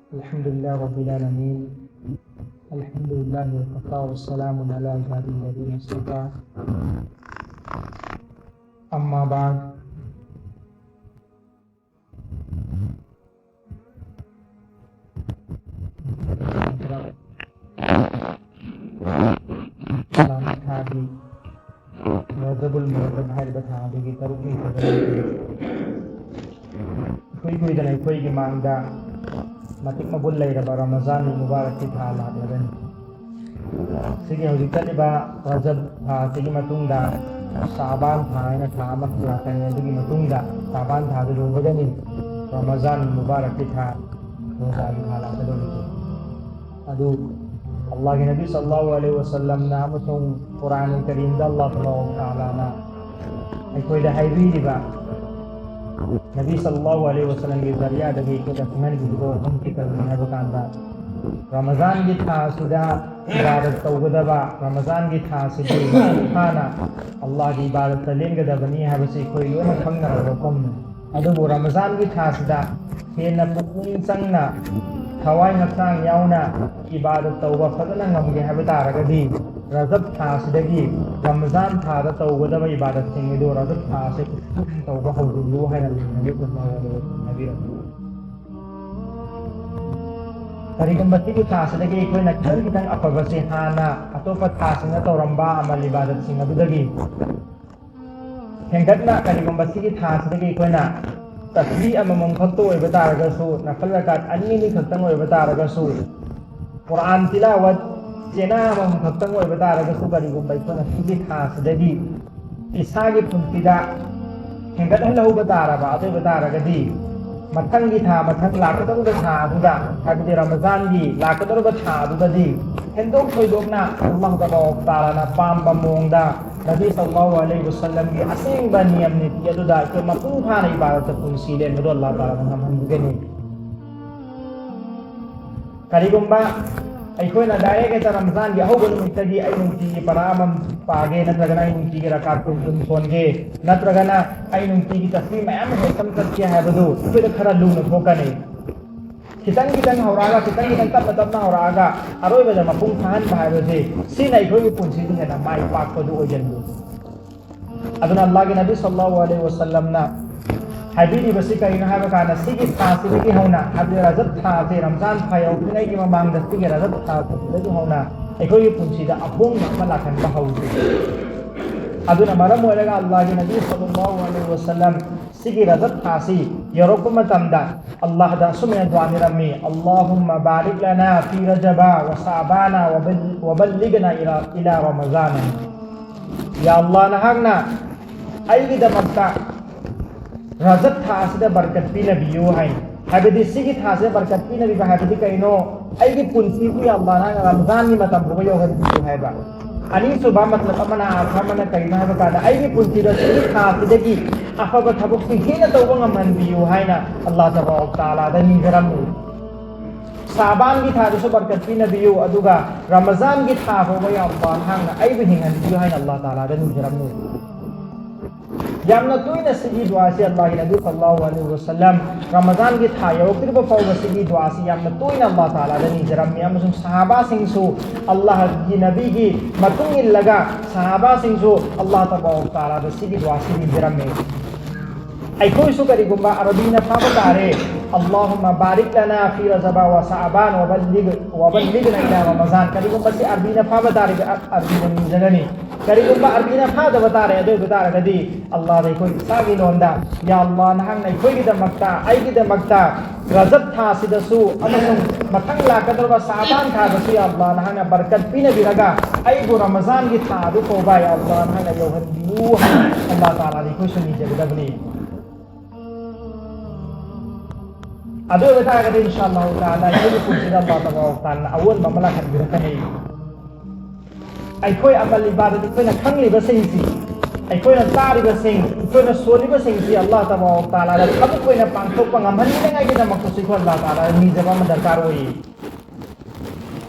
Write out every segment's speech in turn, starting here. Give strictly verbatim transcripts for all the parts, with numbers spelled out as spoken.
الحمد لله رب العالمين. الحمد لله وكفى وسلام على عباده الذين اصطفى. أما بعد. ꯏꯁꯂꯥꯝ ꯊꯥꯒꯤ ꯔꯖꯕꯨꯜ ꯃꯨꯔꯖꯕ ꯍꯥꯏꯔꯤꯕ ꯊꯥ ꯑꯗꯨꯒꯤ ꯇꯔꯨꯛꯅꯤ ꯁꯨꯕ ꯅꯨꯃꯤꯠ, ꯏꯀꯨꯏ ꯀꯨꯏꯗꯅ ꯑꯩꯈꯣꯏꯒꯤ ꯃꯥꯡꯗ ꯃꯇꯤꯛ ꯃꯒꯨꯟ ꯂꯩꯔꯕ ꯔꯃꯖꯥꯟ ꯃꯨꯕꯥꯔꯛꯀꯤ ꯊꯥ ꯂꯥꯛꯂꯒꯅꯤ꯫ ꯁꯤꯒꯤ ꯍꯧꯖꯤꯛ ꯆꯠꯂꯤꯕ ꯔꯖꯕ ꯊꯥ ꯑꯁꯤꯒꯤ ꯃꯇꯨꯡꯗ ꯁꯥꯕꯥꯟ ꯊꯥ ꯍꯥꯏꯅ ꯊꯥ ꯑꯃ ꯂꯥꯛꯀꯅꯤ꯫ ꯑꯗꯨꯒꯤ ꯃꯇꯨꯡꯗ ꯁꯥꯕꯥꯟ ꯊꯥꯗꯨ ꯂꯣꯏꯕꯒꯅꯤ ꯔꯃꯖꯥꯟ ꯃꯨꯕꯥꯔꯛꯀꯤ ꯊꯥ, ꯔꯣꯖꯥꯒꯤ ꯊꯥ ꯂꯥꯛꯀꯗꯧꯔꯤꯁꯦ꯫ ꯑꯗꯨ ꯑꯜꯂꯥꯍꯒꯤ ꯅꯕꯤ ꯁꯜꯂꯜꯂꯥꯍꯨ ꯑꯂꯩꯍꯤ ꯋꯁꯜꯂꯝꯅ ꯑꯃꯁꯨꯡ ꯀꯨꯔꯥꯟ ꯀꯔꯤꯝꯗ ꯑꯜꯂꯥꯍ ꯁꯨꯕꯍꯥꯅꯍꯨ ꯋ ꯇꯥꯂꯥꯅ ꯑꯩꯈꯣꯏꯗ ꯍꯥꯏꯕꯤꯔꯤꯕ ꯅꯕꯤ ꯁꯜꯂꯜꯂꯥꯍꯨ ꯑꯂꯩꯍꯤ ꯋꯁꯜꯂꯝꯒꯤ ꯖꯔꯤꯌꯥꯗꯒꯤ ꯑꯩꯈꯣꯏꯗ ꯈꯪꯍꯟꯕꯤꯕꯗꯣ ꯑꯍꯨꯝꯁꯤ ꯀꯔꯤꯅꯣ ꯍꯥꯏꯕ ꯀꯥꯟꯗ, ꯔꯃꯖꯥꯟꯒꯤ ꯊꯥ ꯑꯁꯤꯗ ꯏꯕꯥꯗꯠ ꯇꯧꯒꯗꯕ, ꯔꯃꯖꯥꯟꯒꯤ ꯊꯥ ꯑꯁꯤꯗꯤ ꯃꯄꯨꯡ ꯐꯥꯅ ꯑꯜꯂꯥꯍꯒꯤ ꯏꯕꯥꯗꯠꯇ ꯂꯦꯟꯒꯗꯕꯅꯤ ꯍꯥꯏꯕꯁꯤ ꯑꯩꯈꯣꯏ ꯂꯣꯏꯅ ꯈꯪꯅꯔꯕ ꯋꯥꯐꯝꯅꯤ꯫ ꯑꯗꯨꯕꯨ ꯔꯃꯖꯥꯟꯒꯤ ꯊꯥꯁꯤꯗ ꯍꯦꯟꯅ ꯄꯨꯛꯅꯤꯡ ꯆꯪꯅ, ꯊꯋꯥꯏ ꯍꯛꯆꯥꯡ ꯌꯥꯎꯅ ꯏꯕꯥꯗꯠ ꯇꯧꯕ ꯐꯖꯅ ꯉꯝꯒꯦ ꯍꯥꯏꯕ ꯇꯥꯔꯒꯗꯤ, ꯔꯖꯕ ꯊꯥꯁꯤꯗꯒꯤ ꯔꯃꯖꯥꯟ ꯊꯥꯗ ꯇꯧꯒꯗꯕ ꯏꯕꯥꯗꯠꯁꯤꯡ ꯑꯗꯨ ꯔꯖꯕ ꯊꯥꯁꯦ ꯇꯧꯕ ꯍꯧꯖꯤꯜꯂꯨ ꯍꯥꯏꯅ ꯅꯕꯤ ꯁꯜꯂꯜꯂꯥꯍꯨ ꯑꯂꯩꯍꯤ ꯋꯁꯜꯂꯝꯅ ꯍꯥꯏꯕꯤꯔꯝꯃꯤ꯫ ꯀꯔꯤꯒꯨꯝꯕ ꯁꯤꯒꯤ ꯊꯥꯁꯤꯗꯒꯤ ꯑꯩꯈꯣꯏꯅ ꯈꯤꯇꯪ ꯈꯤꯇꯪ ꯑꯐꯕꯁꯤ ꯍꯥꯟꯅ ꯑꯇꯣꯞꯄ ꯊꯥꯁꯤꯡꯗ ꯇꯧꯔꯝꯕ ꯑꯃꯜ ꯏꯕꯥꯗꯠꯁꯤꯡ ꯑꯗꯨꯗꯒꯤ ꯍꯦꯟꯒꯠꯅ, ꯀꯔꯤꯒꯨꯝꯕ ꯁꯤꯒꯤ ꯊꯥꯁꯤꯗꯒꯤ ꯑꯩꯈꯣꯏꯅ ꯇꯁꯕꯤꯍ ꯑꯃꯃꯝ ꯈꯛꯇ ꯑꯣꯏꯕ ꯇꯥꯔꯒꯁꯨ, ꯅꯐꯜ ꯔꯀꯥꯠ ꯑꯅꯤ ꯑꯅꯤ ꯈꯛꯇꯪ ꯑꯣꯏꯕ ꯇꯥꯔꯒꯁꯨ, ꯀꯨꯔꯥꯟ ꯇꯤꯂꯥꯋꯠ ꯆꯦꯅꯥ ꯑꯃꯃꯝ ꯈꯛꯇꯪ ꯑꯣꯏꯕ ꯇꯥꯔꯒꯁꯨ, ꯀꯔꯤꯒꯨꯝꯕ ꯑꯩꯈꯣꯏꯅ ꯁꯤꯒꯤ ꯊꯥꯁꯤꯗꯒꯤ ꯏꯁꯥꯒꯤ ꯄꯨꯟꯁꯤꯗ ꯍꯦꯟꯒꯠꯍꯜꯍꯧꯕ ꯇꯥꯔꯕ, ꯑꯗꯨ ꯑꯣꯏꯕ ꯇꯥꯔꯒꯗꯤ, ꯃꯊꯪꯒꯤ ꯊꯥ, ꯃꯊꯪ ꯂꯥꯛꯀꯗꯧꯔꯤꯕ ꯊꯥ ꯑꯗꯨꯗ, ꯍꯥꯏꯕꯗꯤ ꯔꯃꯖꯥꯟꯒꯤ ꯂꯥꯛꯀꯗꯧꯔꯤꯕ ꯊꯥ ꯑꯗꯨꯗꯗꯤ, ꯍꯦꯟꯗꯣꯛ ꯊꯣꯏꯗꯣꯛꯅ ꯑꯜꯂꯥꯍ ꯇꯕꯥꯔꯛ ꯇꯥꯂꯥꯅ ꯄꯥꯝꯕ ꯃꯑꯣꯡꯗ ꯅꯕꯤ ꯁꯜꯂꯜꯂꯥꯍꯨ ꯑꯂꯩꯍꯤ ꯋꯁꯜꯂꯝꯒꯤ ꯑꯁꯦꯡꯕ ꯅꯤꯌꯝ ꯅꯤꯇꯤ ꯑꯗꯨꯗ ꯑꯩꯈꯣꯏ ꯃꯄꯨꯡ ꯐꯥꯅ ꯏꯕꯥꯗꯠꯇ ꯄꯨꯟꯁꯤ ꯂꯦꯟꯕꯗꯣ ꯑꯜꯂꯥꯍ ꯇꯥꯂꯥꯅ ꯉꯝꯍꯟꯕꯤꯒꯅꯤ꯫ ꯀꯔꯤꯒꯨꯝꯕ ꯑꯩꯈꯣꯏꯅ ꯗꯥꯏꯔꯦꯛ ꯍꯦꯛꯇ ꯔꯃꯖꯥꯟꯒꯤ ꯑꯍꯧꯕ ꯅꯨꯃꯤꯠꯇꯒꯤ ꯑꯩ ꯅꯨꯡꯇꯤꯒꯤ ꯄꯔꯥ ꯑꯃꯃꯝ ꯄꯥꯒꯦ, ꯅꯠꯇ꯭ꯔꯒꯅ ꯑꯩ ꯅꯨꯡꯇꯤꯒꯤ ꯔꯀꯥꯠ ꯀꯨꯟ ꯀꯨꯟ ꯁꯣꯟꯒꯦ, ꯅꯠꯇ꯭ꯔꯒꯅ ꯑꯩ ꯅꯨꯡꯇꯤꯒꯤ ꯇꯁꯕꯤꯍ ꯃꯌꯥꯝ ꯑꯃ ꯍꯦꯛꯇ ꯆꯠꯀꯦ ꯍꯥꯏꯕꯗꯨ ꯑꯩꯈꯣꯏꯗ ꯈꯔ ꯂꯨꯅ ꯊꯣꯛꯀꯅꯤ꯫ ꯈꯤꯇꯪ ꯈꯤꯇꯪ ꯍꯧꯔꯛꯑꯒ, ꯈꯤꯇꯪ ꯈꯤꯇꯪ, ꯇꯞꯅ ꯇꯞꯅ ꯍꯧꯔꯛꯑꯒ, ꯑꯔꯣꯏꯕꯗ ꯃꯄꯨꯡ ꯐꯥꯍꯟꯕ ꯍꯥꯏꯕꯁꯦ, ꯁꯤꯅ ꯑꯩꯈꯣꯏꯒꯤ ꯄꯨꯟꯁꯤꯗ ꯍꯦꯟꯅ ꯃꯥꯏ ꯄꯥꯛꯄꯗꯨ ꯑꯣꯏꯒꯟꯕꯅꯤ꯫ ꯑꯗꯨꯅ ꯑꯜꯂꯥꯍꯒꯤ ꯅꯕꯤ ꯁꯜꯂꯜꯂꯥꯍꯨ ꯑꯂꯩꯍꯤ ꯋꯥꯁꯜꯂꯝꯅ ꯍꯥꯏꯕꯤꯔꯤꯕꯁꯤ ꯀꯔꯤꯅꯣ ꯍꯥꯏꯕ ꯀꯥꯟꯗ, ꯁꯤꯒꯤ ꯊꯥꯁꯤꯗꯒꯤ ꯍꯧꯅ, ꯍꯥꯏꯕꯗꯤ ꯔꯖꯕ ꯊꯥꯁꯦ, ꯔꯝꯖꯥꯟ ꯊꯥ ꯌꯧꯗ꯭ꯔꯤꯉꯩꯒꯤ ꯃꯃꯥꯡꯗ ꯁꯤꯒꯤ ꯔꯖꯕ ꯊꯥꯁꯤꯗꯒꯤ ꯍꯧꯅ ꯑꯩꯈꯣꯏꯒꯤ ꯄꯨꯟꯁꯤꯗ ꯑꯍꯣꯡꯕ ꯑꯃ ꯂꯥꯛꯍꯟꯕ ꯍꯧꯗ꯭ꯔꯤ꯫ ꯑꯗꯨꯅ ꯃꯔꯝ ꯑꯣꯏꯔꯒ ꯑꯜꯂꯥꯍꯒꯤ ꯅꯕꯤ ꯁꯜꯂꯜꯂꯥꯍꯨ ꯑꯂꯩꯍꯤ ꯋꯥꯁꯜꯂꯝ ꯁꯤꯒꯤ ꯔꯖꯕ ꯊꯥꯁꯤ ꯌꯧꯔꯛꯄ ꯃꯇꯝꯗ ꯑꯜꯂꯥꯍꯗ ꯑꯁꯨꯝꯅ ꯗꯨꯋꯥ ꯅꯤꯔꯝꯃꯤ, "ꯑꯜꯂꯥꯍꯨꯝꯃ ꯕꯥꯔꯤꯛ ꯂꯅꯥ ꯐꯤ ꯔꯖꯕ ꯋ ꯁꯥꯕꯥꯅ ꯋ ꯕꯜ-, ꯋ ꯕꯜꯂꯤꯒꯅ ꯏꯂꯥ, ꯏꯂꯥ ꯔꯃꯖꯥꯅ"꯫ ꯌꯥ ꯑꯜꯂꯥꯍ, ꯅꯍꯥꯛꯅ ꯑꯩꯒꯤꯗꯃꯛꯇ ꯔꯖꯕ ꯊꯥ ꯑꯁꯤꯗ ꯕꯔꯀꯠ ꯄꯤꯅꯕꯤꯌꯨ ꯍꯥꯏꯅ꯫ ꯍꯥꯏꯕꯗꯤ ꯁꯤꯒꯤ ꯊꯥꯁꯤꯗ ꯕꯔꯀꯠ ꯄꯤꯅꯕꯤꯕ ꯍꯥꯏꯕꯗꯤ ꯀꯩꯅꯣ? ꯑꯩꯒꯤ ꯄꯨꯟꯁꯤꯕꯨ ꯌꯥ ꯑꯜꯂꯥꯍ ꯅꯍꯥꯛꯅ ꯔꯃꯖꯥꯟꯒꯤ ꯃꯇꯝ ꯐꯥꯎꯕ ꯌꯧꯍꯟꯕꯤꯌꯨ ꯍꯥꯏꯕ꯫ ꯑꯅꯤꯁꯨꯕ ꯃꯇꯂꯕ ꯑꯃꯅ, ꯑꯥꯔꯊ ꯑꯃꯅ ꯀꯔꯤꯅꯣ ꯍꯥꯏꯕ ꯀꯥꯟꯗ, ꯑꯩꯒꯤ ꯄꯨꯟꯁꯤꯗ ꯁꯤꯒꯤ ꯊꯥ ꯑꯁꯤꯗꯒꯤ ꯑꯐꯕ ꯊꯕꯛꯁꯤꯡ ꯍꯦꯟꯅ ꯇꯧꯕ ꯉꯝꯍꯟꯕꯤꯌꯨ ꯍꯥꯏꯅ ꯑꯜꯂꯥꯍ ꯇꯕꯥꯔꯛ ꯇꯥꯂꯥꯗ ꯅꯤꯖꯔꯝꯃꯤ꯫ ꯁꯥꯕꯥꯟꯒꯤ ꯊꯥꯗꯁꯨ ꯕꯔꯀꯠ ꯄꯤꯅꯕꯤꯌꯨ, ꯑꯗꯨꯒ ꯔꯃꯖꯥꯟꯒꯤ ꯊꯥ ꯐꯥꯎꯕ ꯌꯥꯎꯕ ꯅꯍꯥꯛꯅ ꯑꯩꯕꯨ ꯍꯤꯡꯍꯟꯕꯤꯌꯨ ꯍꯥꯏꯅ ꯑꯜꯂꯥꯍ ꯇꯥꯂꯥꯗ ꯅꯤꯖꯔꯝꯃꯤ꯫ ꯌꯥꯝꯅ ꯇꯣꯏꯅ ꯁꯤꯒꯤ ꯗꯨꯋꯥꯁꯤ ꯑꯜꯂꯥꯍꯒꯤ ꯅꯕꯤ ꯁꯜꯂꯜꯂꯥꯍꯨ ꯑꯂꯩꯍꯤ ꯋꯥꯁꯜꯂꯝ ꯔꯃꯖꯥꯟꯒꯤ ꯊꯥ ꯌꯧꯔꯛꯇ꯭ꯔꯤꯕ ꯐꯥꯎꯕ ꯁꯤꯒꯤ ꯗꯨꯋꯥꯁꯤ ꯌꯥꯝꯅ ꯇꯣꯏꯅ ꯑꯜꯂꯥꯍ ꯇꯥꯂꯥꯗ ꯅꯤꯖꯔꯝꯃꯤ, ꯑꯃꯁꯨꯡ ꯁꯍꯥꯕꯥꯁꯤꯡꯁꯨ ꯑꯜꯂꯥꯍꯒꯤ ꯅꯕꯤꯒꯤ ꯃꯇꯨꯡ ꯏꯜꯂꯒ ꯁꯍꯥꯕꯥꯁꯤꯡꯁꯨ ꯑꯜꯂꯥꯍ ꯇꯕꯥꯔꯛ ꯇꯥꯂꯥꯗ ꯁꯤꯒꯤ ꯗꯨꯋꯥꯁꯤ ꯅꯤꯖꯔꯝꯃꯤ꯫ ꯑꯩꯈꯣꯏꯁꯨ ꯀꯔꯤꯒꯨꯝꯕ ꯑꯔꯕꯤꯅ ꯐꯥꯕ ꯇꯥꯔꯦ, "ꯑꯜꯂꯥꯍꯨꯝꯃ ꯕꯥꯔꯤꯛ ꯂꯅꯥ ꯐꯤ ꯔꯖꯕ ꯋ ꯁꯥꯕꯥꯟ ꯋ ꯕꯜꯂꯤꯒ-, ꯋ ꯕꯜꯂꯤꯒꯅ ꯏꯂꯥ ꯔꯃꯖꯥꯟ"꯫ ꯀꯔꯤꯒꯨꯝꯕ ꯁꯤ ꯑꯔꯕꯤꯅ ꯐꯥꯕ ꯇꯥꯔꯦ, ꯑ-, ꯑꯔꯕꯤꯅ ꯅꯤꯖꯒꯅꯤ꯫ ꯀꯔꯤꯒꯨꯝꯕ ꯑꯔꯕꯤꯅ ꯐꯥꯗꯕ ꯇꯥꯔꯦ, ꯑꯗꯨ ꯑꯣꯏꯕ ꯇꯥꯔꯒꯗꯤ ꯑꯜꯂꯥꯍꯗ ꯑꯩꯈꯣꯏ ꯏꯁꯥꯒꯤ ꯂꯣꯟꯗ, "ꯌꯥ ꯑꯜꯂꯥꯍ, ꯅꯍꯥꯛꯅ ꯑꯩꯈꯣꯏꯒꯤꯗꯃꯛꯇ, ꯑꯩꯒꯤꯗꯃꯛꯇ ꯔꯖꯕ ꯊꯥꯁꯤꯗꯁꯨ ꯑꯃꯁꯨꯡ ꯃꯊꯪ ꯂꯥꯛꯀꯗꯧꯔꯕ ꯁꯥꯕꯥꯟ ꯊꯥꯗꯁꯨ, ꯌꯥ ꯑꯜꯂꯥꯍ, ꯅꯍꯥꯛꯅ ꯕꯔꯀꯠ ꯄꯤꯅꯕꯤꯔꯒ ꯑꯩꯕꯨ ꯔꯃꯖꯥꯟꯒꯤ ꯊꯥ ꯑꯗꯨ ꯐꯥꯎꯕ, ꯌꯥ ꯑꯜꯂꯥꯍ, ꯅꯍꯥꯛꯅ ꯌꯧꯍꯟꯕꯤꯌꯨ" ꯍꯥꯏꯅ ꯑꯜꯂꯥꯍ ꯇꯥꯂꯥꯗ ꯑꯩꯈꯣꯏꯁꯨ ꯅꯤꯖꯒꯗꯕꯅꯤ꯫ ꯑꯗꯨ ꯑꯣꯏꯕ ꯇꯥꯔꯒꯗꯤ, ꯏꯟꯁꯥ ꯑꯜꯂꯥꯍ ꯇꯥꯂꯥ, ꯑꯩꯈꯣꯏꯒꯤ ꯄꯨꯟꯁꯤꯗ ꯑꯜꯂꯥꯍ ꯇꯕꯥꯔꯛ ꯇꯥꯂꯥꯅ ꯑꯑꯣꯟꯕ ꯑꯃ ꯂꯥꯛꯍꯟꯕꯤꯔꯛꯀꯅꯤ꯫ ꯑꯩꯈꯣꯏ ꯑꯃꯜ ꯏꯕꯥꯗꯠ, ꯑꯩꯈꯣꯏꯅ ꯈꯪꯂꯤꯕꯁꯤꯡꯁꯤ, ꯑꯩꯈꯣꯏꯅ ꯆꯥꯔꯤꯕꯁꯤꯡ, ꯑꯩꯈꯣꯏꯅ ꯁꯣꯜꯂꯤꯕꯁꯤꯡꯁꯤ ꯑꯜꯂꯥꯍ ꯇꯕꯥꯔꯛ ꯇꯥꯂꯥꯗ ꯊꯕꯛ ꯑꯣꯏꯅ ꯄꯥꯡꯊꯣꯛꯄ ꯉꯝꯍꯟꯅꯤꯡꯉꯥꯏꯒꯤꯗꯃꯛꯇꯁꯨ ꯑꯩꯈꯣꯏ ꯑꯜꯂꯥꯍ ꯇꯥꯂꯥꯗ ꯅꯤꯖꯕ ꯑꯃ ꯗꯔꯀꯥꯔ ꯑꯣꯏ꯫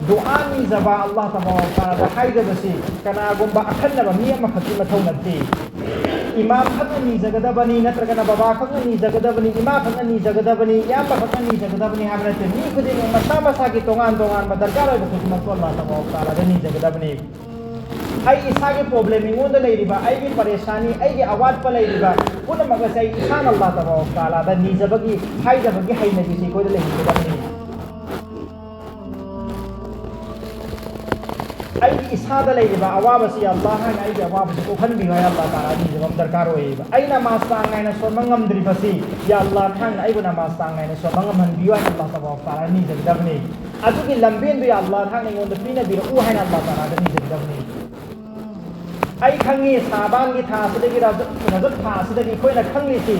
ꯗꯨꯑꯥ ꯅꯤꯖꯕ, ꯑꯜꯂꯥꯍ ꯇꯕꯥꯔꯛ ꯇꯥꯂꯥꯗ ꯍꯥꯏꯖꯕꯁꯤ ꯀꯅꯥꯒꯨꯝꯕ ꯑꯈꯟꯅꯕ ꯃꯤ ꯑꯃꯈꯛꯀꯤ ꯃꯊꯧ ꯅꯠꯇꯦ꯫ ꯏꯃꯥꯝ ꯈꯛꯅ ꯅꯤꯖꯒꯗꯕꯅꯤ, ꯅꯠꯇ꯭ꯔꯒꯅ ꯕꯕꯥ ꯈꯛꯅ ꯅꯤꯖꯒꯗꯕꯅꯤ, ꯏꯃꯥ ꯈꯛꯅ ꯅꯤꯖꯒꯗꯕꯅꯤ, ꯏꯌꯥꯝꯕ ꯈꯛꯅ ꯅꯤꯖꯒꯗꯕꯅꯤ ꯍꯥꯏꯕ ꯅꯠꯇꯦ꯫ ꯃꯤ ꯈꯨꯗꯤꯡꯃꯛ ꯃꯁꯥ ꯃꯁꯥꯒꯤ ꯇꯣꯉꯥꯟ ꯇꯣꯉꯥꯟꯕ ꯗꯔꯀꯥꯔ ꯑꯣꯏꯕ ꯈꯨꯗꯤꯡꯃꯛꯇꯣ ꯑꯜꯂꯥꯍ ꯇꯕꯥꯔꯛ ꯇꯥꯂꯥꯗ ꯅꯤꯖꯒꯗꯕꯅꯤ꯫ ꯑꯩ ꯏꯁꯥꯒꯤ ꯄ꯭ꯔꯣꯕ꯭ꯂꯦꯝ, ꯑꯩꯉꯣꯟꯗ ꯂꯩꯔꯤꯕ ꯑꯩꯒꯤ ꯄꯔꯦꯁꯥꯅꯤ, ꯑꯩꯒꯤ ꯑꯋꯥꯠꯄ ꯂꯩꯔꯤꯕ ꯄꯨꯝꯅꯃꯛ ꯑꯁꯦ ꯑꯩ ꯏꯁꯥꯅ ꯑꯜꯂꯥꯍ ꯇꯕꯥꯔꯛ ꯇꯥꯂꯥꯗ ꯅꯤꯖꯕꯒꯤ, ꯍꯥꯏꯖꯕꯒꯤ ꯍꯩꯅꯕꯤꯁꯤ ꯑꯩꯈꯣꯏꯗ ꯂꯩꯍꯟꯒꯗꯕꯅꯤ꯫ ꯑꯩꯒꯤ ꯏꯁꯥꯗ ꯂꯩꯔꯤꯕ ꯑꯋꯥꯕꯁꯤ ꯑꯜꯂꯥꯍ ꯍꯥꯏꯅ ꯑꯩꯒꯤ ꯑꯋꯥꯕꯁꯤ ꯀꯣꯛꯍꯟꯕꯤꯌꯨ ꯍꯥꯏꯅ ꯑꯜꯂꯥꯍ ꯇꯥꯂꯥ ꯅꯤꯖꯕ ꯑꯃ ꯗꯔꯀꯥꯔ ꯑꯣꯏꯌꯦꯕ꯫ ꯑꯩ ꯅꯃꯥꯖ ꯆꯥꯡ ꯅꯥꯏꯅ ꯁꯣꯟꯕ ꯉꯝꯗ꯭ꯔꯤꯕꯁꯤ, ꯌꯥ ꯑꯜꯂꯥꯍ ꯅꯍꯥꯛꯅ ꯑꯩꯕꯨ ꯅꯃꯥꯖ ꯆꯥꯡ ꯅꯥꯏꯅ ꯁꯣꯟꯕ ꯉꯝꯍꯟꯕꯤꯌꯨ ꯍꯥꯏꯅ ꯑꯜꯂꯥꯍ ꯇꯕꯥꯔꯛ ꯇꯥꯂꯥ ꯅꯤꯖꯒꯗꯕꯅꯤ꯫ ꯑꯗꯨꯒꯤ ꯂꯝꯕꯦꯟꯗꯨ ꯌꯥ ꯑꯜꯂꯥꯍ ꯅꯍꯥꯛꯅ ꯑꯩꯉꯣꯟꯗ ꯄꯤꯅꯕꯤꯔꯛꯎ ꯍꯥꯏꯅ ꯑꯜꯂꯥꯍ ꯇꯥꯂꯥꯗ ꯅꯤꯖꯒꯗꯕꯅꯤ꯫ ꯑꯩ ꯈꯪꯉꯤ, ꯁꯥꯕꯥꯟꯒꯤ ꯊꯥ ꯑꯁꯤꯗꯒꯤ, ꯔꯖꯕ, ꯔꯖꯕ ꯊꯥ ꯑꯁꯤꯗꯒꯤ ꯑꯩꯈꯣꯏꯅ ꯈꯪꯂꯤꯁꯤ,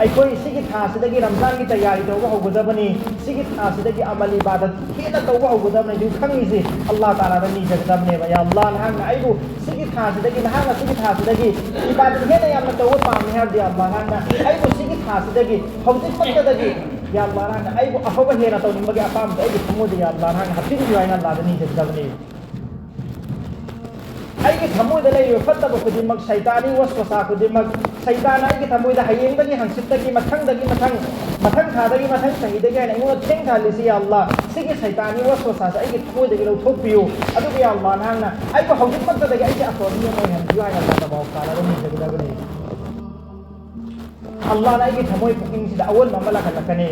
ꯑꯩꯈꯣꯏ ꯁꯤꯒꯤ ꯊꯥ ꯑꯁꯤꯗꯒꯤ ꯔꯝꯖꯥꯟꯒꯤ ꯇꯌꯥꯔꯤ ꯇꯧꯕ ꯍꯧꯒꯗꯕꯅꯤ, ꯁꯤꯒꯤ ꯊꯥ ꯑꯁꯤꯗꯒꯤ ꯑꯃꯜ ꯏꯕꯥꯗꯠ ꯍꯦꯟꯅ ꯇꯧꯕ ꯍꯧꯒꯗꯕꯅꯤ꯫ ꯑꯗꯨ ꯈꯪꯂꯤꯁꯤ ꯑꯜꯂꯥꯍ ꯇꯥꯂꯥꯗ ꯅꯤꯖꯒꯗꯕꯅꯦꯕ꯫ ꯌꯥ ꯑꯜꯂꯥꯍ, ꯅꯍꯥꯛꯅ ꯑꯩꯕꯨ ꯁꯤꯒꯤ ꯊꯥ ꯑꯁꯤꯗꯒꯤ, ꯅꯍꯥꯛꯅ ꯁꯤꯒꯤ ꯊꯥ ꯑꯁꯤꯗꯒꯤ ꯏꯕꯥꯗꯠ ꯍꯦꯟꯅ ꯌꯥꯝꯅ ꯇꯧꯕ ꯄꯥꯝꯃꯤ ꯍꯥꯏꯔꯗꯤ, ꯌꯥ ꯑꯜꯂꯥꯍ, ꯅꯍꯥꯛꯅ ꯑꯩꯕꯨ ꯁꯤꯒꯤ ꯊꯥ ꯑꯁꯤꯗꯒꯤ, ꯍꯧꯖꯤꯛꯃꯛꯇꯗꯒꯤ, ꯌꯥ ꯑꯜꯂꯥꯍ, ꯅꯍꯥꯛꯅ ꯑꯩꯕꯨ ꯑꯐꯕ ꯍꯦꯟꯅ ꯇꯧꯅꯤꯡꯕꯒꯤ ꯑꯄꯥꯝꯕꯗꯣ ꯑꯩꯒꯤ ꯊꯃꯣꯏꯗ, ꯌꯥ ꯑꯜꯂꯥꯍ, ꯅꯍꯥꯛꯅ ꯍꯥꯞꯆꯤꯟꯕꯤꯌꯨ ꯍꯥꯏꯅ ꯑꯜꯂꯥꯍꯗ ꯅꯤꯖꯒꯗꯕꯅꯤ꯫ ꯑꯩꯒꯤ ꯊꯃꯣꯏꯗ ꯂꯩꯔꯤꯕ ꯐꯠꯇꯕ ꯈꯨꯗꯤꯡꯃꯛ, ꯁꯩꯇꯥꯟꯒꯤ ꯋꯁꯋꯁꯥ ꯈꯨꯗꯤꯡꯃꯛ, ꯁꯩꯇꯥꯟꯅ ꯑꯩꯒꯤ ꯊꯃꯣꯏꯗ ꯍꯌꯦꯡꯗꯒꯤ, ꯍꯪꯆꯤꯠꯇꯒꯤ, ꯃꯊꯪꯗꯒꯤ, ꯃꯊꯪ, ꯃꯊꯪ ꯊꯥꯗꯒꯤ, ꯃꯊꯪ ꯆꯍꯤꯗꯒꯤ ꯍꯥꯏꯅ ꯑꯩꯉꯣꯟꯗ ꯊꯦꯡꯊꯍꯜꯂꯤꯁꯤ, ꯌꯥ ꯑꯜꯂꯥꯍ, ꯁꯤꯒꯤ ꯁꯩꯇꯥꯟꯒꯤ ꯋꯁꯋꯁꯥꯁꯦ ꯑꯩꯒꯤ ꯊꯃꯣꯏꯗꯒꯤ ꯂꯧꯊꯣꯛꯄꯤꯌꯨ꯫ ꯑꯗꯨꯒ ꯌꯥ ꯑꯜꯂꯥꯍ, ꯅꯍꯥꯛꯅ ꯑꯩꯕꯨ ꯍꯧꯖꯤꯛꯃꯛꯇꯗꯒꯤ ꯑꯩꯁꯦ ꯑꯐꯕ ꯃꯤ ꯑꯃ ꯑꯣꯏꯍꯟꯕꯤꯌꯨ ꯍꯥꯏꯅ ꯑꯜꯂꯥꯍ ꯇꯕꯥꯔꯛ ꯇꯥꯂꯥꯗ ꯅꯤꯖꯒꯗꯕꯅꯤ꯫ ꯑꯜꯂꯥꯍꯅ ꯑꯩꯒꯤ ꯊꯃꯣꯏ ꯄꯨꯛꯅꯤꯡꯁꯤꯗ ꯑꯑꯣꯟꯕ ꯑꯃ ꯂꯥꯛꯍꯜꯂꯛꯀꯅꯤ꯫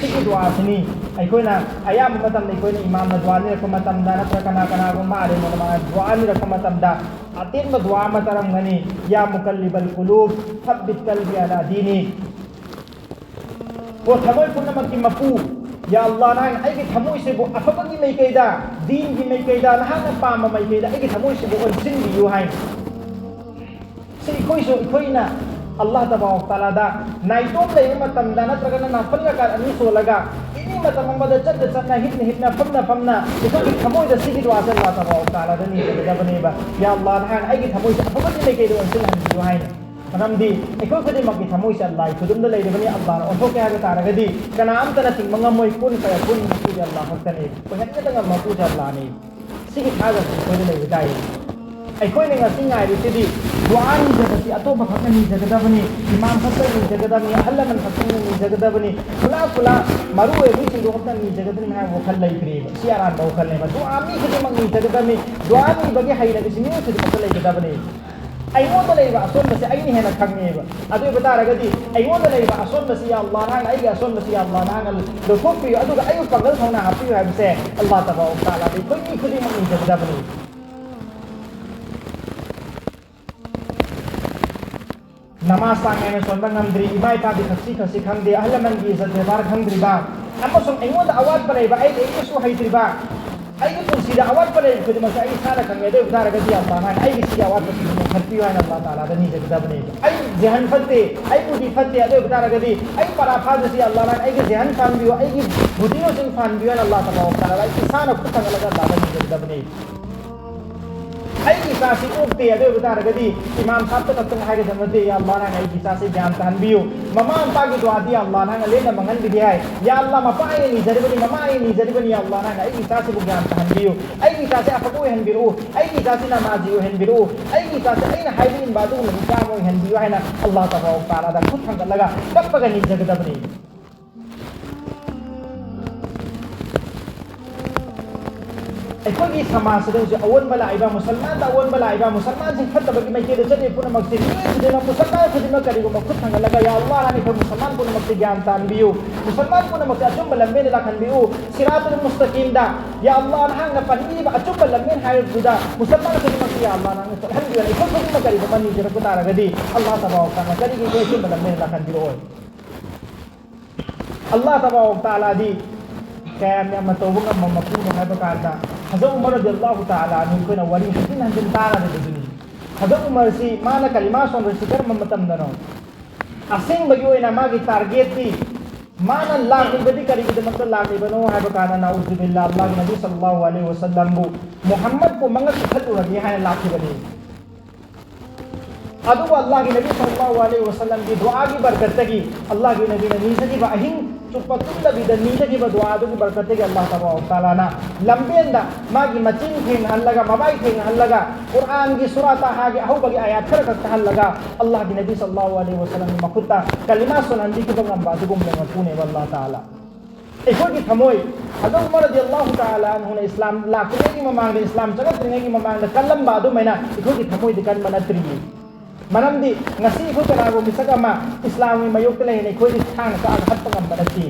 ꯁꯤꯒꯤ ꯗꯨꯋꯥꯁꯤꯅꯤ ꯑꯩꯈꯣꯏꯅ ꯑꯌꯥꯝꯕ ꯃꯇꯝꯗ, ꯑꯩꯈꯣꯏꯅ ꯏꯃꯥꯝꯅ ꯗꯨꯋꯥ ꯅꯤꯔꯛꯄ ꯃꯇꯝꯗ, ꯅꯠꯇ꯭ꯔꯒ ꯀꯅꯥ ꯀꯅꯥꯒꯨꯝꯕ ꯑꯥꯂꯤꯝ ꯎꯂꯃꯥꯅ ꯗꯨꯋꯥ ꯅꯤꯔꯛꯄ ꯃꯇꯝꯗ, ꯑꯇꯦꯟꯕ ꯗꯨꯋꯥ ꯑꯃ ꯇꯥꯔꯝꯒꯅꯤ, "ꯌꯥ ꯃꯨꯀꯜꯂꯤꯕꯜ ꯀꯨꯂꯨꯕ, ꯊꯕꯤꯠ ꯀꯜꯕꯤ ꯑꯂꯥ ꯗꯤꯅꯤꯛ"꯫ ꯍꯣ ꯊꯃꯣꯏ ꯄꯨꯝꯅꯃꯛꯀꯤ ꯃꯄꯨ, ꯌꯥ ꯑꯜꯂꯥꯍ, ꯅꯍꯥꯛꯅ ꯑꯩꯒꯤ ꯊꯃꯣꯏꯁꯤꯕꯨ ꯑꯐꯕꯒꯤ ꯃꯥꯏꯀꯩꯗ, ꯗꯤꯟꯒꯤ ꯃꯥꯏꯀꯩꯗ, ꯅꯍꯥꯛꯅ ꯄꯥꯝꯕ ꯃꯥꯏꯀꯩꯗ ꯑꯩꯒꯤ ꯊꯃꯣꯏꯁꯤꯕꯨ ꯑꯣꯟꯁꯤꯟꯕꯤꯌꯨ ꯍꯥꯏꯅ꯫ ꯁꯤ ꯑꯩꯈꯣꯏꯁꯨ, ꯑꯩꯈꯣꯏꯅ ꯑꯜꯂꯥꯍ ꯇꯕꯥꯔꯛ ꯇꯥꯂꯥꯗ ꯅꯥꯏꯇꯣꯝ ꯂꯩꯕ ꯃꯇꯝꯗ, ꯅꯠꯇ꯭ꯔꯒꯅ ꯅꯥꯐꯜ ꯔꯀꯥꯠ ꯑꯅꯤ ꯁꯣꯜꯂꯒ, ꯑꯦꯅꯤ ꯃꯇꯝ ꯑꯃꯗ, ꯆꯠꯅ ꯆꯠꯅ, ꯍꯤꯞꯅ ꯍꯤꯞꯅ, ꯐꯝꯅ ꯐꯝꯅ, ꯑꯩꯈꯣꯏꯒꯤ ꯊꯃꯣꯏꯗ ꯁꯤꯒꯤ ꯗꯨꯋꯥꯁꯦ ꯑꯜꯂꯥꯍ ꯇꯕꯥꯔꯛ ꯇꯥꯂꯥꯗ ꯅꯤꯖꯒꯗꯕꯅꯦꯕ, "ꯌꯥ ꯑꯜꯂꯥꯍ, ꯅꯍꯥꯛꯅ ꯑꯩꯒꯤ ꯊꯃꯣꯏꯁꯦ ꯑꯐꯕꯒꯤ ꯃꯥꯏꯀꯩꯗ ꯑꯣꯟꯁꯤꯜꯍꯟꯕꯤꯌꯨ" ꯍꯥꯏꯅ꯫ ꯃꯔꯝꯗꯤ ꯑꯩꯈꯣꯏ ꯈꯨꯗꯤꯡꯃꯛꯀꯤ ꯊꯃꯣꯏꯁꯦ ꯑꯜꯂꯥꯍꯒꯤ ꯈꯨꯗꯨꯝꯗ ꯂꯩꯔꯕꯅꯤ꯫ ꯑꯜꯂꯥꯍꯅ ꯑꯣꯟꯊꯣꯛꯀꯦ ꯍꯥꯏꯕ ꯇꯥꯔꯒꯗꯤ ꯀꯅꯥ ꯑꯝꯇꯅ ꯊꯤꯡꯕ ꯉꯝꯃꯣꯏ꯫ ꯀꯨꯟ ꯐꯌꯥꯀꯨꯟ ꯃꯄꯨꯗꯤ ꯑꯜꯂꯥꯍ ꯈꯛꯇꯅꯤ꯫ ꯑꯣꯏꯍꯟꯒꯗ ꯉꯝꯕ ꯃꯄꯨꯗꯤ ꯑꯜꯂꯥꯍꯅꯤ꯫ ꯁꯤꯒꯤ ꯊꯥꯖꯕ ꯑꯩꯈꯣꯏꯗ ꯂꯩꯕ ꯇꯥꯏ꯫ ꯑꯩꯈꯣꯏꯅ ꯉꯁꯤ ꯉꯥꯏꯔꯤꯁꯤꯗꯤ ꯗꯨꯋꯥ ꯅꯤꯖꯕꯁꯤ ꯑꯇꯣꯞꯄ ꯈꯛꯇ ꯅꯤꯖꯒꯗꯕꯅꯤ, ꯏꯃꯥꯝ ꯈꯛꯇ ꯅꯤꯖꯒꯗꯕꯅꯤ, ꯑꯍꯜ ꯂꯃꯟ ꯈꯛꯇ ꯅꯤꯖꯒꯗꯕꯅꯤ, ꯈꯨꯂꯥ ꯈꯨꯂꯥ ꯃꯔꯨ ꯑꯣꯏꯕ ꯃꯤꯁꯤꯡꯗꯣ ꯈꯛꯇ ꯅꯤꯖꯒꯗꯕꯅꯤ ꯍꯥꯏꯕ ꯋꯥꯈꯜ ꯂꯩꯇ꯭ꯔꯦꯕ꯫ ꯁꯤ ꯑꯔꯥꯟꯕ ꯋꯥꯈꯜꯅꯦꯕ꯫ ꯗꯨꯋꯥ ꯃꯤ ꯈꯨꯗꯤꯡꯃꯛ ꯅꯤꯖꯒꯗꯕꯅꯤ, ꯗꯨꯋꯥ ꯅꯤꯕꯒꯤ ꯍꯩꯅꯕꯤꯁꯤ ꯃꯤꯑꯣꯏ ꯈꯨꯗꯤꯡꯃꯛꯇ ꯂꯩꯒꯗꯕꯅꯤ꯫ ꯑꯩꯉꯣꯟꯗ ꯂꯩꯕ ꯑꯁꯣꯟꯕꯁꯦ ꯑꯩꯅ ꯍꯦꯟꯅ ꯈꯪꯉꯦꯕ꯫ ꯑꯗꯨ ꯑꯣꯏꯕ ꯇꯥꯔꯒꯗꯤ ꯑꯩꯉꯣꯟꯗ ꯂꯩꯕ ꯑꯁꯣꯟꯕꯁꯤ ꯌꯥ ꯑꯜꯂꯥꯍ ꯅꯪꯅ ꯑꯩꯒꯤ ꯑꯁꯣꯟꯕꯁꯤ ꯌꯥ ꯑꯜꯂꯥꯍ ꯅꯪꯅ ꯂꯧꯊꯣꯛꯄꯤꯌꯨ, ꯑꯗꯨꯒ ꯑꯩꯕꯨ ꯄꯥꯡꯒꯜ ꯊꯧꯅꯥ ꯍꯥꯞꯄꯤꯌꯨ ꯍꯥꯏꯕꯁꯦ ꯑꯜꯂꯥꯍ ꯇꯕꯥꯔꯛ ꯇꯥꯂꯥꯗ ꯑꯩꯈꯣꯏ ꯃꯤ ꯈꯨꯗꯤꯡꯃꯛ ꯅꯤꯖꯒꯗꯕꯅꯤ꯫ ꯅꯃꯥꯖ ꯆꯥꯡ ꯅꯥꯏꯅ ꯁꯣꯟꯕ ꯉꯝꯗ꯭ꯔꯤ, ꯏꯃꯥ ꯏꯄꯥꯒꯤ ꯊꯛꯁꯤ ꯈꯥꯁꯤ ꯈꯪꯗꯦ, ꯑꯍꯜ ꯂꯃꯟꯒꯤ ꯏꯖꯠ ꯕꯦꯕꯥꯔ ꯈꯪꯗ꯭ꯔꯤꯕ, ꯑꯃꯁꯨꯡ ꯑꯩꯉꯣꯟꯗ ꯑꯋꯥꯠꯄ ꯂꯩꯕ, ꯑꯩ ꯂꯥꯏꯔꯤꯛ ꯂꯥꯏꯁꯨ ꯍꯩꯇ꯭ꯔꯤꯕ, ꯑꯩꯒꯤ ꯄꯨꯟꯁꯤꯗ ꯑꯋꯥꯠꯄ ꯂꯩꯕ ꯈꯨꯗꯤꯡꯃꯛꯁꯦ ꯑꯩ ꯏꯁꯥꯅ ꯈꯪꯉꯦ꯫ ꯑꯗꯨ ꯑꯣꯏꯕ ꯇꯥꯔꯒꯗꯤ ꯑꯜꯂꯥꯍ ꯅꯪꯅ ꯑꯩꯒꯤ ꯁꯤꯒꯤ ꯑꯋꯥꯠꯄꯁꯤꯡꯗꯨ ꯃꯦꯟꯈꯠꯄꯤꯌꯨ ꯍꯥꯏꯅ ꯑꯜꯂꯥꯍ ꯇꯥꯂꯥꯗ ꯅꯤꯖꯒꯗꯕꯅꯦꯕ꯫ ꯑꯩ ꯖꯦꯍꯟ ꯐꯠꯇꯦ, ꯑꯩ ꯕꯨꯙꯤ ꯐꯠꯇꯦ, ꯑꯗꯨ ꯑꯣꯏꯕ ꯇꯥꯔꯒꯗꯤ ꯑꯩ ꯄꯔꯥ ꯐꯥꯗ꯭ꯔꯤꯁꯤ ꯑꯜꯂꯥꯍ ꯅꯪꯅ ꯑꯩꯒꯤ ꯖꯦꯍꯟ ꯐꯍꯟꯕꯤꯌꯨ, ꯑꯩꯒꯤ ꯕꯨꯙꯤꯔꯣꯁꯤꯡ ꯐꯍꯟꯕꯤꯌꯨ ꯍꯥꯏꯅ ꯑꯜꯂꯥꯍ ꯇꯕꯥꯔꯛ ꯇꯥꯂꯥꯗ ꯑꯩ ꯏꯁꯥꯅ ꯈꯨꯠ ꯊꯥꯡꯒꯠꯂꯒ ꯑꯜꯂꯥꯍꯗ ꯅꯤꯖꯒꯗꯕꯅꯦ꯫ ꯑꯩꯒꯤ ꯏꯆꯥꯁꯤ ꯑꯣꯛꯇꯦ, ꯑꯗꯨ ꯑꯣꯏꯕ ꯇꯥꯔꯒꯗꯤ ꯏꯃꯥꯝ ꯁꯥꯕꯇ ꯈꯛꯇꯪ ꯍꯥꯏꯒꯗꯕ ꯅꯠꯇꯦ, "ꯌꯥ ꯑꯜꯂꯥꯍ ꯅꯪꯅ ꯑꯩꯒꯤ ꯏꯆꯥꯁꯤ ꯒ꯭ꯌꯥꯟ ꯇꯥꯍꯟꯕꯤꯌꯨ"꯫ ꯃꯃꯥ ꯃꯄꯥꯒꯤ ꯗꯨꯋꯥꯗꯤ ꯌꯥ ꯑꯜꯂꯥꯍ ꯅꯪꯅ ꯂꯦꯝꯅ ꯃꯥꯡꯍꯟꯕꯤꯗꯦ ꯍꯥꯏ꯫ "ꯌꯥ ꯑꯜꯂꯥꯍ ꯃꯄꯥ ꯑꯩꯅ ꯅꯤꯖꯔꯤꯕꯅꯤ, ꯃꯃꯥ ꯑꯩꯅ ꯅꯤꯖꯔꯤꯕꯅꯤ, ꯌꯥ ꯑꯜꯂꯥꯍ ꯅꯪꯅ ꯑꯩꯒꯤ ꯏꯆꯥꯁꯤꯕꯨ ꯒ꯭ꯌꯥꯟ ꯇꯥꯍꯟꯕꯤꯌꯨ, ꯑꯩꯒꯤ ꯏꯆꯥꯁꯤ ꯑꯐꯕ ꯑꯣꯏꯍꯟꯕꯤꯔꯛꯎ, ꯑꯩꯒꯤ ꯏꯆꯥꯁꯤ ꯅꯃꯥꯖꯤ ꯑꯣꯏꯍꯟꯕꯤꯔꯛꯎ, ꯑꯩꯒꯤ ꯏꯆꯥꯁꯤ ꯑꯩꯅ ꯍꯥꯏꯕ ꯏꯟꯕ ꯑꯗꯨꯒꯨꯝꯕ ꯏꯆꯥ ꯑꯃ ꯑꯣꯏꯍꯟꯕꯤꯌꯨ" ꯍꯥꯏꯅ ꯑꯜꯂꯥꯍ ꯇꯕꯥꯔꯛ ꯇꯥꯂꯥꯗ ꯈꯨꯠ ꯊꯥꯡꯒꯠꯂꯒ ꯀꯞꯄꯒ ꯅꯤꯖꯒꯗꯕꯅꯤ꯫ ꯑꯩꯈꯣꯏꯒꯤ ꯁꯃꯥꯖꯁꯤꯗ ꯍꯧꯖꯤꯛ ꯑꯑꯣꯟꯕ ꯂꯥꯛꯏꯕ, ꯃꯨꯁꯜꯃꯥꯟꯗ ꯑꯑꯣꯟꯕ ꯂꯥꯛꯏꯕ, ꯃꯨꯁꯜꯃꯥꯟꯁꯤꯡ ꯐꯠꯇꯕꯒꯤ ꯃꯥꯏꯀꯩꯗ ꯆꯠꯂꯤꯕ ꯄꯨꯝꯅꯃꯛꯁꯤ, ꯃꯤꯑꯣꯏ ꯈꯨꯗꯤꯡꯃꯛ, ꯃꯨꯁꯜꯃꯥꯟ ꯈꯨꯗꯤꯡꯃꯛ ꯀꯔꯤꯒꯨꯝꯕ ꯈꯨꯠ ꯊꯥꯡꯒꯠꯂꯒ, "ꯌꯥ ꯑꯜꯂꯥꯍ ꯅꯪꯅ ꯑꯩꯈꯣꯏ ꯃꯨꯁꯜꯃꯥꯟ ꯄꯨꯝꯅꯃꯛꯁꯦ ꯒ꯭ꯌꯥꯟ ꯇꯥꯍꯟꯕꯤꯌꯨ, ꯃꯨꯁꯜꯃꯥꯟ ꯄꯨꯝꯅꯃꯛꯁꯦ ꯑꯆꯨꯝꯕ ꯂꯝꯕꯦꯟꯗ ꯂꯥꯛꯍꯟꯕꯤꯌꯨ, ꯁꯤꯔꯥꯇꯨꯜ ꯃꯨꯁꯇꯀꯤꯝꯗ, ꯌꯥ ꯑꯜꯂꯥꯍ ꯅꯍꯥꯛꯅ ꯄꯟꯕꯤꯔꯤꯕ ꯑꯆꯨꯝꯕ ꯂꯝꯕꯦꯟ ꯍꯥꯏꯕꯗꯨꯗ ꯃꯨꯁꯜꯃꯥꯟ ꯈꯨꯗꯤꯡꯃꯛꯁꯦ ꯌꯥ ꯑꯜꯂꯥꯍ ꯅꯪꯅ ꯆꯠꯍꯟꯕꯤꯌꯨ" ꯍꯥꯏꯅ ꯑꯩꯈꯣꯏ ꯈꯨꯗꯤꯡꯃꯛ ꯀꯔꯤꯒꯨꯝꯕ ꯅꯤꯖꯔꯛꯄ ꯇꯥꯔꯒꯗꯤ, ꯑꯜꯂꯥꯍ ꯇꯕꯥꯔꯛ ꯇꯥꯂꯥ ꯀꯔꯤꯒꯤ ꯑꯩꯈꯣꯏ ꯑꯆꯨꯝꯕ ꯂꯝꯕꯦꯟꯗ ꯂꯥꯛꯍꯟꯕꯤꯔꯛꯑꯣꯏ? ꯑꯜꯂꯥꯍ ꯇꯕꯥꯔꯛ ꯇꯥꯂꯥꯗꯤ ꯀꯌꯥꯝ ꯌꯥꯝꯅ ꯇꯧꯕ ꯉꯝꯕ ꯃꯄꯨꯅꯣ ꯍꯥꯏꯕ ꯀꯥꯟꯗ, ꯍꯖꯔꯠ ꯎꯃꯔ ꯔꯗꯤꯌꯜꯂꯥꯍꯨ ꯇꯥꯂꯥ ꯑꯟꯍꯨ ꯑꯩꯈꯣꯏꯅ ꯋꯥꯔꯤ ꯍꯟꯖꯤꯟ ꯍꯟꯖꯤꯟ ꯇꯥꯔꯤꯕꯗꯨꯅꯤ꯫ ꯍꯖꯔꯠ ꯎꯃꯔꯁꯤ ꯃꯥꯅ ꯀꯂꯤꯃꯥ ꯁꯣꯟꯕꯁꯤ ꯀꯔꯝꯕ ꯃꯇꯝꯗꯅꯣ? ꯑꯁꯦꯡꯕꯒꯤ ꯑꯣꯏꯅ ꯃꯥꯒꯤ ꯇꯥꯔꯒꯦꯠꯇꯤ, ꯃꯥꯅ ꯂꯥꯛꯂꯤꯕꯗꯤ ꯀꯔꯤꯒꯤꯗꯃꯛꯇ ꯂꯥꯛꯂꯤꯕꯅꯣ ꯍꯥꯏꯕ ꯀꯥꯟꯗ, ꯅꯥꯎꯖꯨꯕꯤꯜꯂꯥ, ꯑꯜꯂꯥꯍꯒꯤ ꯅꯕꯤ ꯁꯜꯂꯜꯂꯥꯍꯨ ꯑꯂꯩꯍꯤ ꯋꯁꯜꯂꯝꯕꯨ, ꯃꯨꯍꯝꯃꯗꯄꯨ ꯃꯉꯛ ꯀꯛꯊꯠꯂꯨꯔꯒꯦ ꯍꯥꯏꯅ ꯂꯥꯛꯈꯤꯕꯅꯤ꯫ ꯑꯗꯨꯕꯨ ꯑꯜꯂꯥꯍꯒꯤ ꯅꯕꯤ ꯁꯜꯂꯜꯂꯥꯍꯨ ꯑꯂꯩꯍꯤ ꯋꯁꯜꯂꯝꯒꯤ ꯗꯨꯑꯥꯒꯤ ꯕꯔꯀꯠꯇꯒꯤ ꯑꯜꯂꯥꯍꯒꯤ ꯅꯕꯤꯅ ꯅꯤꯖꯈꯤꯕ ꯑꯍꯤꯡ ꯆꯨꯞꯄ ꯇꯨꯝꯗꯕꯤꯗ ꯅꯤꯖꯈꯤꯕ ꯗꯨꯋꯥ ꯑꯗꯨꯒꯤ ꯕꯔꯀꯠꯇꯒꯤ ꯑꯜꯂꯥꯍ ꯇꯕꯥꯔꯛ ꯇꯥꯂꯥꯅ ꯂꯝꯕꯦꯟꯗ ꯃꯥꯒꯤ ꯃꯆꯤꯟ ꯊꯦꯡꯅꯍꯜꯂꯒ, ꯃꯃꯥꯏ ꯊꯦꯡꯅꯍꯜꯂꯒ, ꯀꯨꯔꯥꯟꯒꯤ ꯁꯨꯔꯥ ꯇꯥꯍꯥꯒꯤ ꯑꯍꯧꯕꯒꯤ ꯑꯥꯌꯥꯠ ꯈꯔ ꯈꯛ ꯇꯥꯍꯜꯂꯒ ꯑꯜꯂꯥꯍꯒꯤ ꯅꯕꯤ ꯁꯜꯂꯜꯂꯥꯍꯨ ꯑꯂꯩꯍꯤ ꯋꯁꯜꯂꯝꯒꯤ ꯃꯈꯨꯠꯇ ꯀꯂꯤꯃꯥ ꯁꯣꯟꯍꯟꯕꯤꯈꯤꯕ ꯉꯝꯕ ꯑꯗꯨꯒꯨꯝꯂꯕ ꯃꯄꯨꯅꯦꯕ ꯑꯜꯂꯥꯍ ꯇꯥꯂꯥ꯫ ꯑꯩꯈꯣꯏꯒꯤ ꯊꯃꯣꯏ, ꯍꯖꯔꯠ ꯎꯃꯔ ꯔꯗꯤꯌꯜꯂꯥꯍꯨ ꯇꯥꯂꯥ ꯑꯟꯍꯨꯅ ꯏꯁꯂꯥꯝ ꯂꯥꯛꯇ꯭ꯔꯤꯉꯩꯒꯤ ꯃꯃꯥꯡꯗ, ꯏꯁꯂꯥꯝ ꯆꯪꯂꯛꯇ꯭ꯔꯤꯉꯩꯒꯤ ꯃꯃꯥꯡꯗ ꯀꯜꯂꯝꯕ ꯑꯗꯨꯃꯥꯏꯅ ꯑꯩꯈꯣꯏꯒꯤ ꯊꯃꯣꯏꯗꯤ ꯀꯟꯕ ꯅꯠꯇ꯭ꯔꯤꯌꯦ꯫ ꯃꯔꯝꯗꯤ ꯉꯁꯤ ꯑꯩꯈꯣꯏ ꯀꯅꯥꯒꯨꯝꯕ ꯃꯤꯁꯛ ꯑꯃ ꯏꯁꯂꯥꯝꯒꯤ ꯃꯥꯌꯣꯛꯇ ꯂꯩꯅ ꯑꯩꯈꯣꯏꯗꯤ ꯊꯥꯡꯅ ꯀꯛꯑꯒ ꯍꯥꯠꯄ ꯉꯝꯕ ꯅꯠꯇꯦ꯫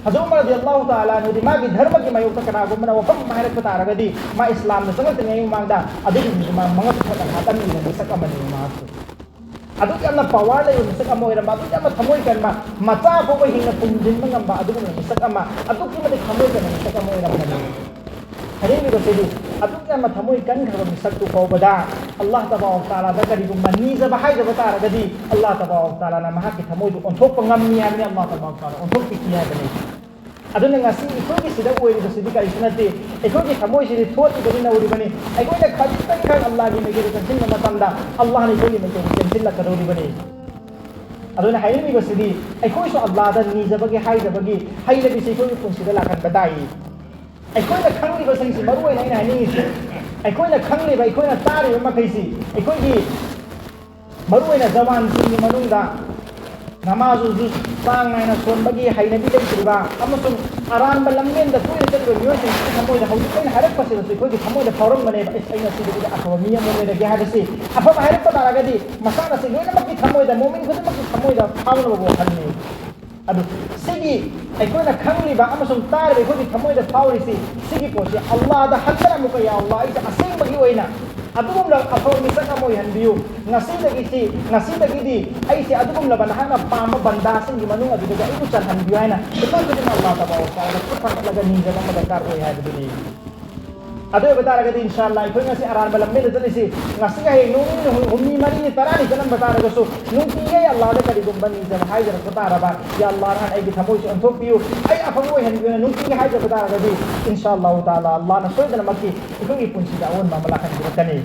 ꯍꯖꯔꯠ ꯎꯃꯔ ꯔꯗꯤꯌꯜꯂꯥꯍꯨ ꯇꯥꯂꯥ ꯑꯟꯍꯨꯗꯤ ꯃꯥꯒꯤ ꯙꯔꯃꯒꯤ ꯃꯥꯌꯣꯛꯇ ꯀꯅꯥꯒꯨꯝꯕꯅ ꯋꯥꯐꯝ ꯑꯃ ꯍꯥꯏꯔꯛꯄ ꯇꯥꯔꯒꯗꯤ, ꯃꯥ ꯏꯁꯂꯥꯝꯗ ꯆꯪꯂꯛꯇ꯭ꯔꯤꯉꯩ ꯃꯃꯥꯡꯗ ꯑꯗꯨꯒꯤ ꯃꯤꯗꯨ ꯃꯥ ꯃꯉꯛ ꯊꯣꯛꯑꯒ ꯍꯥꯠꯂꯝꯃꯤꯕ ꯃꯤꯁꯛ ꯑꯃꯅꯤ ꯃꯍꯥꯛꯁꯨ꯫ ꯑꯗꯨꯛ ꯌꯥꯝꯅ ꯄꯋꯥꯔ ꯂꯩꯕ ꯃꯤꯁꯛ ꯑꯃ ꯑꯣꯏꯔꯝꯕ, ꯑꯗꯨꯛ ꯌꯥꯝꯅ ꯊꯃꯣꯏ ꯀꯟꯕ, ꯃꯆꯥ ꯐꯥꯎꯕ ꯍꯤꯡꯅ ꯄꯨꯟꯁꯤꯟꯕ ꯉꯝꯕ ꯑꯗꯨꯒꯨꯝꯕ ꯃꯤꯁꯛ ꯑꯃ, ꯑꯗꯨꯛꯀꯤ ꯃꯇꯤꯛ ꯊꯃꯣꯏ ꯀꯟꯕ ꯃꯤꯁꯛ ꯑꯃ ꯑꯣꯏꯔꯝꯕꯅꯤ꯫ ꯍꯥꯏꯅꯤꯡꯂꯤꯕꯁꯤꯗꯤ, ꯑꯗꯨꯛ ꯌꯥꯝꯅ ꯊꯃꯣꯏ ꯀꯟꯈ꯭ꯔꯕ ꯃꯤꯁꯛꯇꯨ ꯐꯥꯎꯕꯗ ꯑꯜꯂꯥꯍ ꯇꯕꯥꯔꯛ ꯇꯥꯂꯥꯗ ꯀꯔꯤꯒꯨꯝꯕ ꯅꯤꯖꯕ ꯍꯥꯏꯖꯕ ꯇꯥꯔꯒꯗꯤ, ꯑꯜꯂꯥꯍ ꯇꯕꯥꯔꯛ ꯇꯥꯂꯥꯅ ꯃꯍꯥꯛꯀꯤ ꯊꯃꯣꯏꯗꯨ ꯑꯣꯟꯊꯣꯛꯄ ꯉꯝꯃꯤ ꯍꯥꯏꯕꯅꯤ꯫ ꯑꯜꯂꯥꯍ ꯇꯕꯥꯔꯛ ꯇꯥꯂꯥ ꯑꯣꯟꯊꯣꯛꯄꯤꯈꯤ ꯍꯥꯏꯕꯅꯤ꯫ ꯑꯗꯨꯅ ꯉꯁꯤ ꯑꯩꯈꯣꯏꯒꯤ ꯁꯤꯗ ꯑꯣꯏꯔꯤꯕꯁꯤꯗꯤ ꯀꯔꯤꯁꯨ ꯅꯠꯇꯦ꯫ ꯑꯩꯈꯣꯏꯒꯤ ꯊꯃꯣꯏꯁꯤꯗꯤ ꯊꯣꯠꯂꯤꯕꯅꯤ, ꯅꯧꯔꯤꯕꯅꯤ꯫ ꯑꯩꯈꯣꯏꯅ ꯈꯖꯤꯛꯇꯪꯈꯛ ꯑꯜꯂꯥꯍꯒꯤ ꯃꯥꯏꯀꯩꯗ ꯆꯪꯁꯤꯟꯕ ꯃꯇꯝꯗ, ꯑꯜꯂꯥꯍꯅ ꯑꯩꯈꯣꯏꯒꯤ ꯃꯥꯏꯀꯩꯗ ꯆꯦꯟꯁꯤꯜꯂꯛꯀꯗꯧꯔꯤꯕꯅꯤ꯫ ꯑꯗꯨꯅ ꯍꯥꯏꯅꯤꯡꯂꯤꯕꯁꯤꯗꯤ, ꯑꯩꯈꯣꯏꯁꯨ ꯑꯜꯂꯥꯍꯗ ꯅꯤꯖꯕꯒꯤ, ꯍꯥꯏꯖꯕꯒꯤ ꯍꯩꯅꯕꯤꯁꯤ ꯑꯩꯈꯣꯏꯒꯤ ꯄꯨꯟꯁꯤꯗ ꯂꯥꯛꯍꯟꯕ ꯇꯥꯏ꯫ ꯑꯩꯈꯣꯏꯅ ꯈꯪꯂꯤꯕꯁꯤꯡꯁꯤ, ꯃꯔꯨ ꯑꯣꯏꯅ ꯑꯩꯅ ꯍꯥꯏꯅꯤꯡꯉꯤꯁꯤ, ꯑꯩꯈꯣꯏꯅ ꯈꯪꯂꯤꯕ, ꯑꯩꯈꯣꯏꯅ ꯇꯥꯔꯤꯕ ꯃꯈꯩꯁꯤ, ꯑꯩꯈꯣꯏꯒꯤ ꯃꯔꯨ ꯑꯣꯏꯅ ꯖꯋꯥꯟꯁꯤꯡꯒꯤ ꯃꯅꯨꯡꯗ ꯅꯃꯥꯖꯁꯨ ꯆꯥꯡ ꯅꯥꯏꯅ ꯁꯣꯟꯕꯒꯤ ꯍꯩꯅꯕꯤ ꯂꯩꯇ꯭ꯔꯤꯕ ꯑꯃꯁꯨꯡ ꯑꯔꯥꯟꯕ ꯂꯝꯕꯦꯟꯗ ꯇꯣꯏꯅ ꯆꯠꯂꯤꯕ ꯃꯤꯑꯣꯏꯁꯤꯡꯁꯤꯒꯤ ꯊꯃꯣꯏꯗ, ꯍꯧꯖꯤꯛ ꯑꯩꯅ ꯍꯥꯏꯔꯛꯄꯁꯤꯗꯁꯨ ꯑꯩꯈꯣꯏꯒꯤ ꯊꯃꯣꯏꯗ ꯐꯥꯎꯔꯝꯒꯅꯦꯕ, "ꯑꯩꯁ, ꯑꯩ ꯉꯁꯤꯗꯒꯤꯗꯤ ꯑꯐꯕ ꯃꯤ ꯑꯃ ꯑꯣꯏꯔꯒꯦ" ꯍꯥꯏꯕꯁꯤ꯫ ꯑꯐꯕ ꯍꯥꯏꯔꯛꯄ ꯇꯥꯔꯒꯗꯤ ꯃꯁꯥꯟꯅꯁꯤ ꯂꯣꯏꯅꯃꯛꯀꯤ ꯊꯃꯣꯏꯗ, ꯃꯣꯃꯤꯟ ꯈꯨꯗꯤꯡꯃꯛꯀꯤ ꯊꯃꯣꯏꯗ ꯐꯥꯎꯅꯕ ꯋꯥꯈꯜꯅꯤ꯫ ꯑꯗꯨ ꯁꯤꯒꯤ ꯑꯩꯈꯣꯏꯅ ꯈꯪꯂꯤꯕ ꯑꯃꯁꯨꯡ ꯇꯥꯔꯤꯕ ꯑꯩꯈꯣꯏꯒꯤ ꯊꯃꯣꯏꯗ ꯐꯥꯎꯔꯤꯁꯤ, ꯁꯤꯒꯤ ꯄꯣꯠꯁꯤ ꯑꯜꯂꯥꯍꯗ ꯍꯟꯗꯨꯅ ꯑꯃꯨꯛꯀ, "ꯌꯥ ꯑꯜꯂꯥꯍ, ꯑꯩꯁꯦ ꯑꯁꯦꯡꯕꯒꯤ ꯑꯣꯏꯅ ꯑꯗꯨꯒꯨꯝꯂꯕ ꯑꯐꯕ ꯃꯤꯁꯛ ꯑꯃ ꯑꯣꯏꯍꯟꯕꯤꯌꯨ꯫ ꯉꯁꯤꯗꯒꯤ ꯁꯤ, ꯉꯁꯤꯗꯒꯤꯗꯤ ꯑꯩꯁꯦ ꯑꯗꯨꯒꯨꯝꯂꯕ ꯅꯍꯥꯛꯅ ꯄꯥꯝꯕ ꯕꯟꯗꯥꯁꯤꯡꯒꯤ ꯃꯅꯨꯡ ꯑꯗꯨꯗꯒꯤ ꯑꯩꯕꯨ ꯆꯜꯍꯟꯕꯤꯌꯨ" ꯍꯥꯏꯅ ꯑꯩꯈꯣꯏ ꯈꯨꯗꯤꯡꯃꯛ ꯑꯜꯂꯥꯍ ꯇꯕꯥꯔꯛ ꯋ ꯇꯥꯂꯥꯗ ꯈꯨꯠ ꯊꯥꯡꯒꯠꯂꯒ ꯅꯤꯖꯕ ꯑꯃ ꯗꯔꯀꯥꯔ ꯑꯣꯏ ꯍꯥꯏꯕꯗꯨꯅꯤ꯫ ꯑꯗꯨ ꯑꯣꯏꯕ ꯇꯥꯔꯒꯗꯤ, ꯏꯟꯁꯥ ꯑꯜꯂꯥꯍ, ꯑꯩꯈꯣꯏ ꯉꯁꯤ ꯑꯔꯥꯟꯕ ꯂꯝꯕꯦꯟꯗ ꯆꯠꯂꯤꯁꯤ, ꯉꯁꯤ ꯍꯌꯦꯡ ꯅꯣꯡ ꯅꯤꯅꯤ, ꯍꯨꯝꯅꯤ, ꯃꯔꯤꯅꯤ, ꯇꯔꯥꯅꯤ ꯆꯠꯂꯝꯕ ꯇꯥꯔꯒꯁꯨ, ꯅꯨꯡꯇꯤꯒꯤ ꯑꯩ ꯑꯜꯂꯥꯍꯗ ꯀꯔꯤꯒꯨꯝꯕ ꯅꯤꯖꯕ ꯍꯥꯏꯖꯔꯛꯄ ꯇꯥꯔꯕ, "ꯌꯥ ꯑꯜꯂꯥꯍ, ꯅꯍꯥꯟ ꯑꯩꯒꯤ ꯊꯃꯣꯏꯁꯤ ꯑꯣꯟꯊꯣꯛꯄꯤꯌꯨ, ꯑꯩ ꯑꯐꯕ ꯑꯣꯏꯍꯟꯕꯤꯌꯨ" ꯍꯥꯏꯅ ꯅꯨꯡꯇꯤꯒꯤ ꯍꯥꯏꯖꯕ ꯇꯥꯔꯒꯗꯤ, ꯏꯟꯁꯥ ꯑꯜꯂꯥꯍ ꯇꯥꯂꯥ, ꯑꯜꯂꯥꯍꯅ ꯁꯣꯏꯗꯅꯃꯛꯀꯤ ꯑꯩꯈꯣꯏꯒꯤ ꯄꯨꯟꯁꯤꯗ ꯑꯑꯣꯟꯕ ꯑꯃ ꯂꯥꯛꯍꯟꯕꯤꯔꯛꯀꯅꯤ꯫